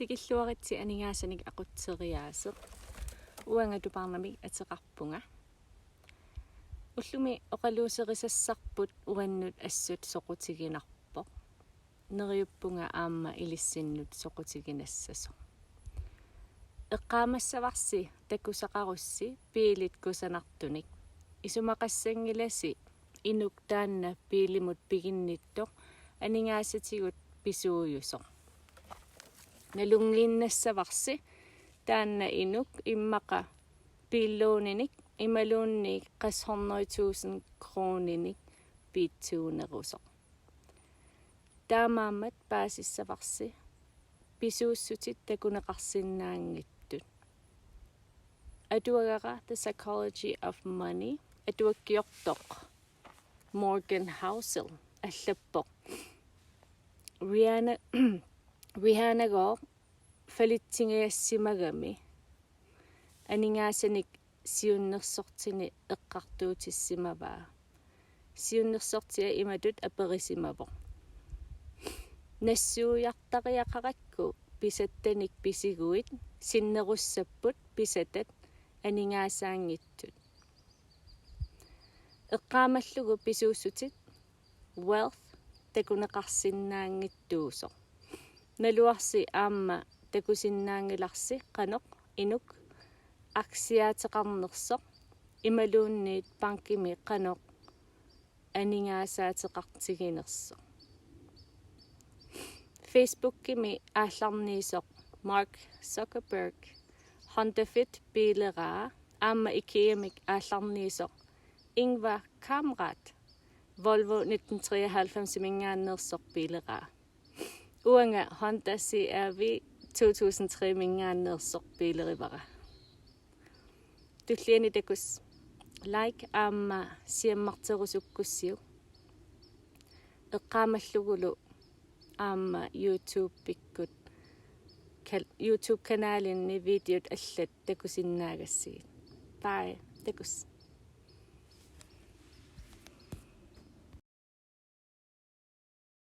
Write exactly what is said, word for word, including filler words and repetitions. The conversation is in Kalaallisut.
Tikilluaritsi Aningaasanik aqutseriaaseq. Uanga Tupaarnamik ateqarpunga. Ullumi oqaluuserisassarput uannut assut soqutiginarpoq. Neriuppunga aamma ilissinnut soqutiginassasoq. Eqqaamassavarsi takusaqarussi biilit kusanartunik. Isumaqassanngilasi inuk taanna biilimut piginnittoq aningaasatigut pisuujusoq. Nalunngiinnassavarsi taanna inuk immaqa biilluuninik imaluunniit qassit hundrede tusind kroninik piitsuunerusoq. Taamaammat paasissavarsi pisuussutit takuneqarsinnaanngitsut. Atuagara The Psychology of Money atuakkiortoq Morgan Housel allappoq: Rihanna, Rihannagooq falitsingiassimagami aningaasanik siunnersortini eqqartuutissimavaa. Siunnersortia imatut aperisimavoq: Nassuiartariaqarakku pisattanik pisiguit sinnerussapput pisatat aningaasaanngitsut. Eqqaamallugu pisuussutit wealth takuneqarsinnaanngittuusoq. Naluarsi aamma takusinnaanngilarsi qanoq inuk aktiaateqarnersoq imaluunniit bankimi qanoq aningaasaateqartiginersoq. Facebookimi aallarniisoq Mark Zuckerberg Honda Fit biileraa aamma Ikeamik aallarniisoq Ingvar Kamprad Volvo nitten treoghalvfemsiminngaanneersoq biileraa. Uanga Honda C R V to tusind tre-minngaanneersoq biilerivara. Tulliani takuss, like aamma siammarterusukkussiuk. Eqqaamallugulu aamma YouTube-ikkut kal-, YouTube-kanalinni videot allat takusinnaagassigit. Bye. Takuss.